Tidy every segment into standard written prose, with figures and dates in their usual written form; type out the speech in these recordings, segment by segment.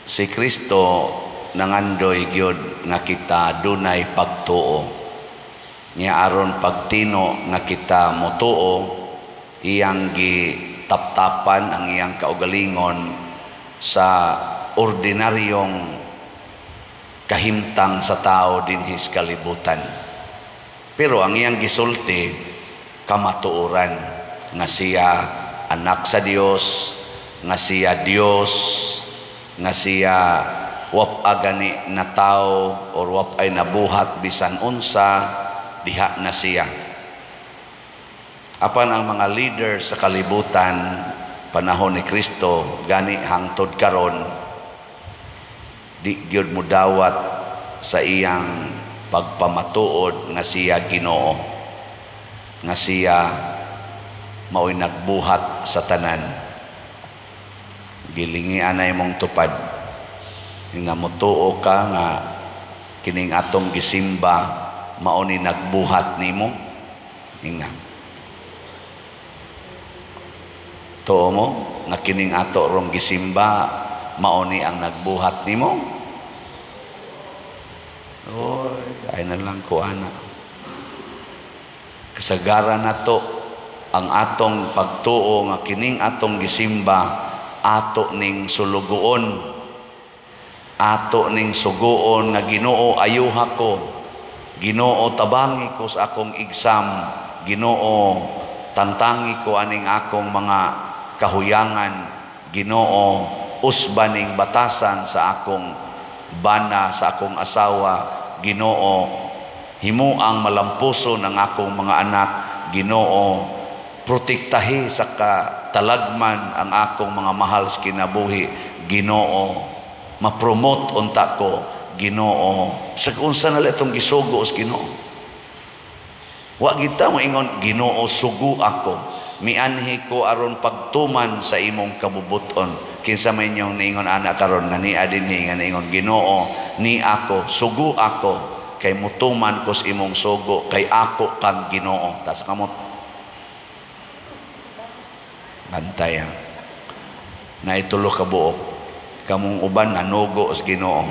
Si Kristo nangandoy gyud nga kita dunay pagtuo. Nya aron pagtino nga kita motuo, iyang gitaptapan ang iyang kaugalingon sa ordinaryong kahimtang sa tao dinhi sa kalibutan. Pero ang iyang gisulti kamatuoran nga siya anak sa Dios, nga siya Dios, nga siya wapa gani na tao or wapay nabuhat bisan unsa diha na siya. Apan ang mga leader sa kalibutan panahon ni Kristo gani hangtod karon, di gyud mo dawat sa iyang pagpamatuod nga siya Ginoo, nga siya mao'y nagbuhat sa tanan. Gilingian na imong tupad nga motuo ka nga kining atong gisimba mao ni nagbuhat nimo. Ingna, tuo mo nga kining ato rong gisimba mao ni ang nagbuhat nimo? Oy, ay na lang ko ana. Kasagaran nato ang atong pagtuo nga kining atong gisimba ato ning sulugoon, ato ning sugoon nga Ginoo ayuha ko, Ginoo tabangi ko sa akong exam, Ginoo tantangi ko aning akong mga kahuyangan, Ginoo usbaning batasan sa akong bana, sa akong asawa, Ginoo himuang malampuson ang akong mga anak, Ginoo protektahi sa katalagman ang akong mga mahal sa kinabuhi, Ginoo mapromote unta ko, Ginoo sa unsa na itong gisugo sa Ginoo. Wa kita moingon, "Ginoo, sugo ako, mianhi ko aron pagtuman sa imong kabubuton." Kinsa may inyong niingon ana karon nga niya dinhi nga niingon, "Ginoo, ni ako, sugo ako kay mutuman ko sa imong sugo kay ako kang Ginoo"? Tas kamot. Bantay ha. Naitulo ka buok. Kamong uban nanugo sa Ginoo.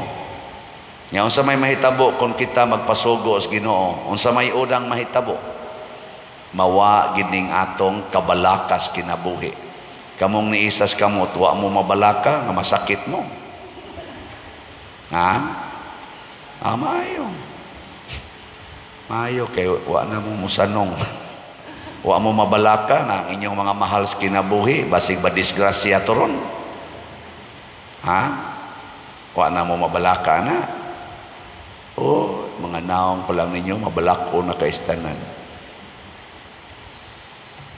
Nya unsa may mahitabo kung kita magpasugo sa Ginoo? Unsa may udang mahitabo? Mawa gining atong kabalakas kinabuhi. Kamong niisas kamot, wa mo mabalaka nga masakit mo. Ha? Ah, maayo. Maayo kay wa na mo musanong. Wa mo mabalaka nga ang inyong mga mahal sa kinabuhi basig ba disgrasya turon. Ha? Wa na mo mabalaka na. Oh, mga naong pa lang ninyo mabalako na kaistanan.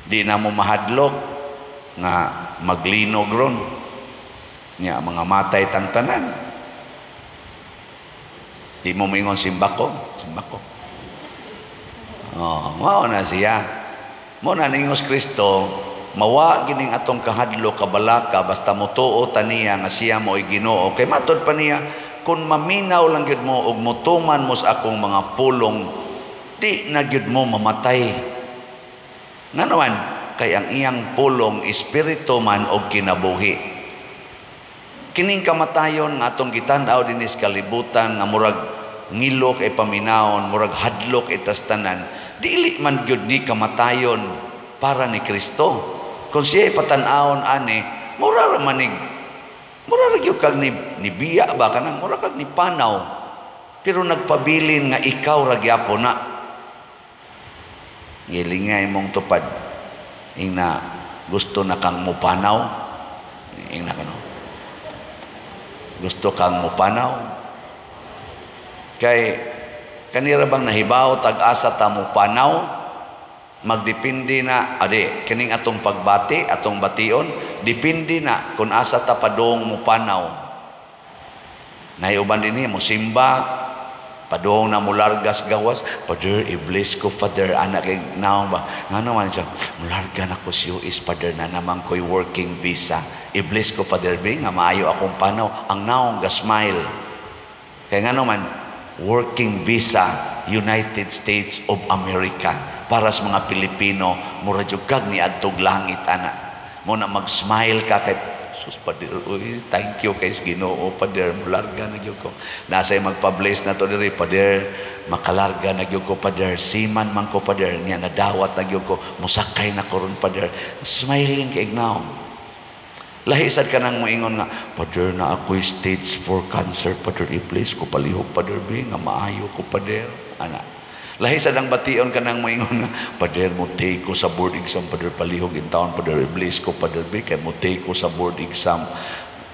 Di na mo mahadlok nga maglinog ron. Nya mga matay tang tanan. Di mo moingon, "Simbako, simbako." Oh, mao na siya. Mo na ningos Kristo, mawa gining atong kahadlok kabalaka basta motuo ta niya nga siya mo'y Ginoo. Kay matod pa niya, kung maminaw lang gyud mo ug motuman mo sa akong mga pulong, di na gyud mo mamatay. Ngano man? Kay ang iyang pulong espiritu man og kinabuhi. Kining kamatayon nga atong gitan-aw dinhi sa kalibutan nga murag ngilok ay paminawon, murag hadlok itas tanan, dili man gyud ni kamatayon para ni Kristo. Kung siya ipatan-awon ani, mura ra manig, mura ra gyud kag ni biya ba kanang mura kag ni panaw. Pero nagpabilin nga ikaw ra gyapon na. Ngilingay mong tupad. Ingna gusto na kang mupanaw. Ingna kano. Gusto kang mupanaw. Kay kanira bang nahibaw tag-asa ta mupanaw, magdepende na adi kining atong pagbati, atong bation, depende na kung asa ta padung mupanaw. Naiuban dinhi mosimba padung na mulargas gawas, "Father, i-bless ko, Father," anak kay naong ba ngano man siya, "Mularga na ko si US, Father, na naman ko'y working visa, i-bless ko, Father B, nga maayo akong panaw." Ang naong ga smile kay ngano man, working visa, United States of America, para sa mga Pilipino mura jud kag niadtog langit ana mo na mag-smile ka kay Sus, pader, uy, thank you kay Ginoo, pader, mularga na gyud ko. Nasa magpa-bless na to diri, pader, makalarga na gyud ko, pader, seaman man ko, pader, niya nadawat na gyud ko, musakay na ko ron, pader. Smiling kay nawong. Lahi sad ka nang moingon nga, "Pader, na ako'y stage 4 cancer, pader, i-bless ko palihog, pader, be, nga maayo ko, pader." Ana. Lahi sad ang bation ka nang moingon nga, "Pader, mo take ko sa board exam, pader, palihog in town, pader, i-bless ko, pader, be, kay mo take ko sa board exam."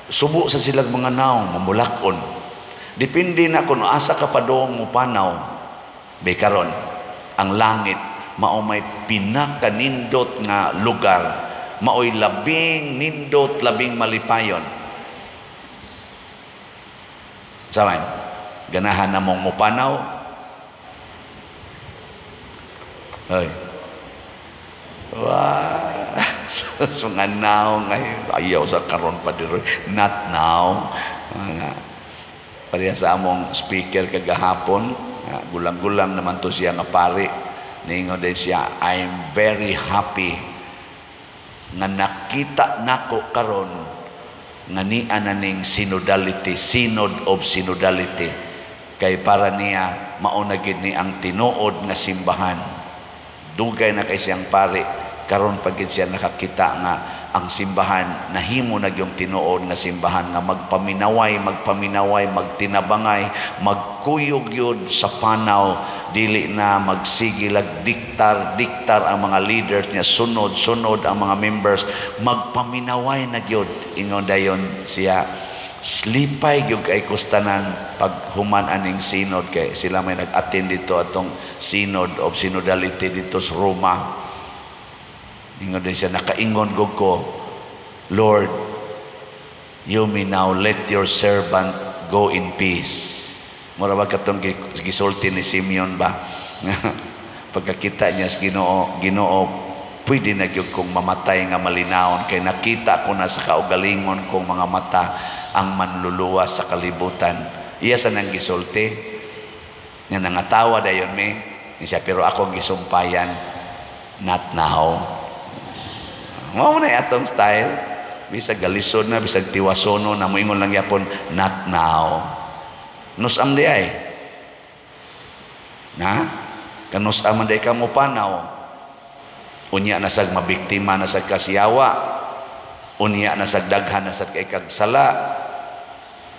Subo sa silang mga naong, mamulakon. Depende na kung asa ka padong mo panaw. Be karon, ang langit, mao may pinakanindot nga lugar, maoy labing nindot, labing malipayon. Saman, ganahan na mong mupanaw? Hoy. Wah, so nga now ngayon. Ayaw sa karon pa diri. Not now. Mga pareha sa among speaker kagahapon, gulang-gulang naman to siya nga pari. Ningon din siya, "I'm very happy nga nakita nako karon nga niya na ning synodality, synod of synodality." Kay para niya mao na gid ni ang tinuod nga simbahan. Dugay na kay siyang pari, karon pa gid siya nakakita nga ang simbahan nahimo na gyung tinuod nga simbahan nga magpaminaway, magpaminaway, magtinabangay, magkuyog yun sa panaw, dili na magsigilag diktar, diktar ang mga leaders niya, sunod, sunod ang mga members, magpaminaway na gyud. Ingon dayon siya, slipay gyud kay kustanan pag human aning synod, kay sila may nag-attend dito atong synod of synodality dito sa Roma. Ingon din siya, "Nakaingon gud ko, 'Lord, you may now let your servant go in peace.'" Mura ba katong gisulti ni Simeon ba? Pagkakita niya sa Ginoo, "Ginoo, pwede na gyud kong mamatay nga malinawon kay nakita ko na sa kaugalingon kong mga mata ang manluluwas sa kalibutan." Iya sa nang gisulti. Nga nangatawa dayon mi. Siya, pero ako gisumpayan, not now. Mao na atong style. Bisag galisod na, bisag tiwasono na, moingon lang yapon, not now. Nusam di ay. Na? Kanusam man di ka mo panaw. Unya na sag mabiktima na sag kasiyawa. Unya na sag daghan na sad kay kag sala.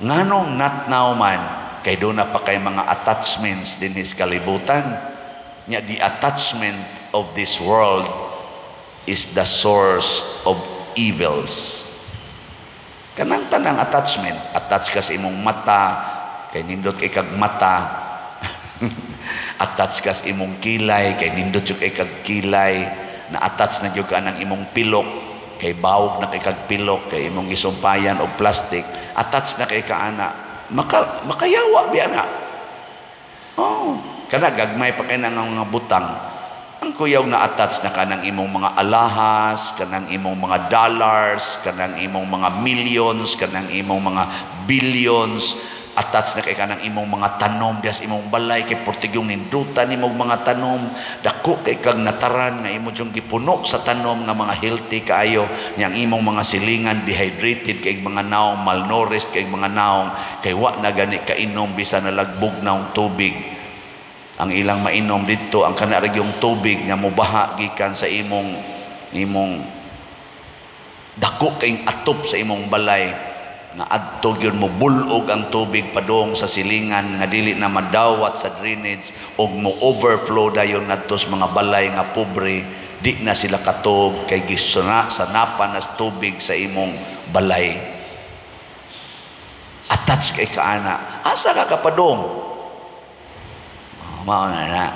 Nganong not now man? Kay doon na pa kay mga attachments din his kalibutan. Nya the attachment of this world is the source of evils. Kanang tanang attachment, attach ka sa imong mata, kay nindot kay kag mata. Attach ka sa imong kilay, kay nindot jud kay kag kilay. Na-attach na jud ka nang imong pilok, kay bawog na kay kag pilok, kay imong gisumpayan og plastic. Attach na kay ka ana. Makayawa biya na. Oh, kana gagmay pa kay nang mga butang. Ang kuyaw na attach na kanang imong mga alahas, kanang imong mga dollars, kanang imong mga millions, kanang imong mga billions, attach na kay kanang imong mga tanom dias imong balay kay portigyong nindutan imong mga tanom, dako kay kag nataran nga imo jung gipuno sa tanom nga mga healthy kaayo, nya ang imong mga silingan dehydrated kay mga naong, malnourished kay mga naong, kay wa na gani kainom bisan nalagbog naong tubig. Ang ilang mainom didto ang kana ra yung tubig nga mobaha gikan sa imong imong dako kay atop sa imong balay nga adto gyud mo bulog ang tubig padung sa silingan nga dili na madawat sa drainage og mo overflow dayon ngadto sa mga balay nga pobre, di na sila katog kay gisuna sanapan na tubig sa imong balay. Attach kay kaana, asa ka kapadong? Mao na na,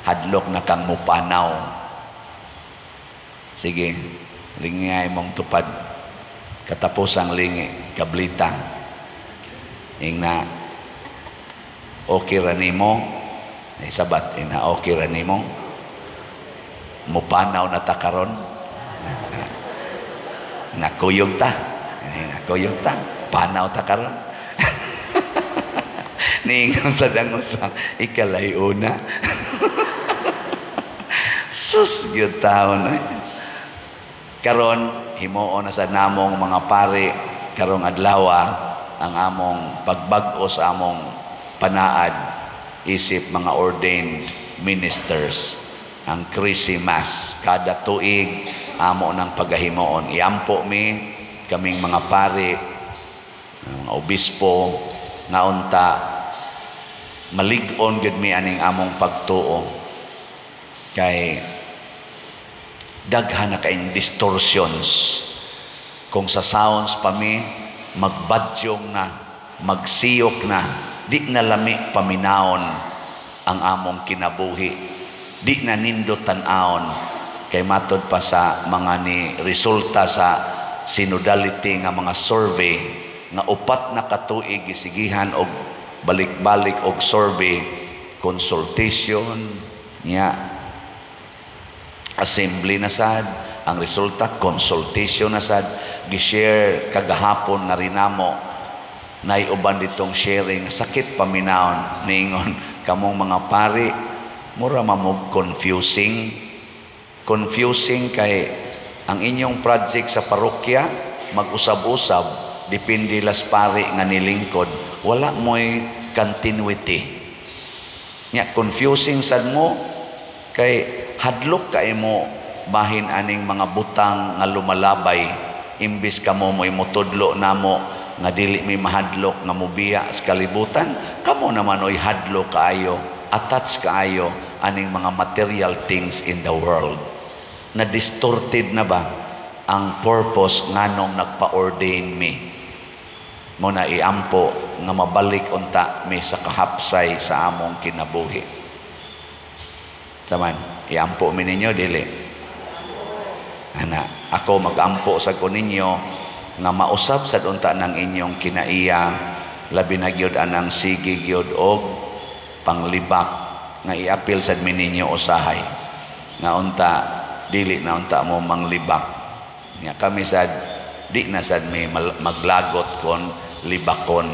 hadlok na kang mupanaw. Sige, lingay mong tupad. Katapusang lingi, kablita. Ingna, okay ra nimo? Isabat, ingna, okay ra nimo? Mupanaw na ta karon? Nakuyog ta. Nakuyog ta. Panaw ta karon. Niingon sa dango sa ikalay una. Sus, gyud taon eh. Karon, Himuon na sa namong mga pari karong adlaw ang among pagbag-o sa among panaad isip mga ordained ministers, ang Christmas kada tuig amo ng pagahimuon. Iampo mi kaming mga pari, mga obispo, nga unta malig-on gyud mi aning among pagtuo kay daghan na kaayong distortions. Kung sa sounds pa mi, magbadyong na, magsiyok na, di na lami paminawon ang among kinabuhi, di na nindot tan-awon kay matod pa sa mga ni resulta sa synodality nga mga survey nga 4 na katuig gisigihan og balik-balik og survey, consultation nya, assembly na sad, ang resulta consultation na sad. Gi-share kagahapon nga rinamo nay uban ditong sharing, sakit paminawon. Niingon, "Kamong mga pari mura mamog confusing, confusing kay ang inyong project sa parokya mag-usab-usab, depende las pari nga nilingkod, wala mo'y continuity nya. Confusing sad mo kay hadlok kay mo bahin aning mga butang nga lumalabay, imbis kamo mo'y motudlo namo nga dili mi mahadlok nga mobiya sa kalibutan, kamo naman oy hadlok kaayo, attached kaayo aning mga material things in the world." Na distorted na ba ang purpose nganong nagpa-ordain mi? Mo na iampo nga mabalik unta mi sa kahapsay sa among kinabuhi. Taman, iampo mi ninyo, dili? Ana, ako magampo sa ko ninyo nga mausab sad unta ng inyong kinaiya, labi na gyud anang sige gyud og panglibak, nga iapil sad mi ninyo usahay nga unta dili na unta mo manglibak. Nga kami sad di na sad mi maglagot kon libakon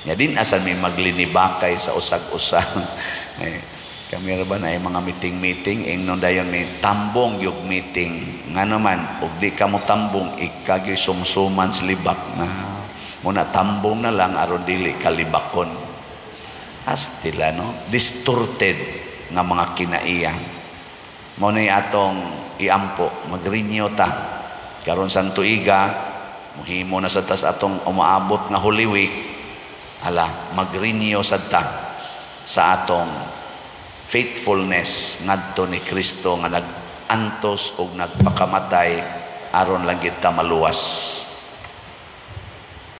nya, din asad mi maglinibakay sa usag-usag. Eh, kami ra ba na mga meeting-meeting, ingnon dayon may tambong yung meeting, nga naman og di ka mo tambong, ikagyoy sumsuman sa libak na muna, tambong na lang aron dili kalibakon. Astila, no? Distorted nga mga kinaiya. Mo na atong iampo, mag-renew ta karon sang tuiga, muhimo na sa tas atong umaabot nga Holy Week. Ala, mag-renew sad ta sa atong faithfulness ngadto ni Kristo nga nag-antos og nagpakamatay aron lang kita maluwas.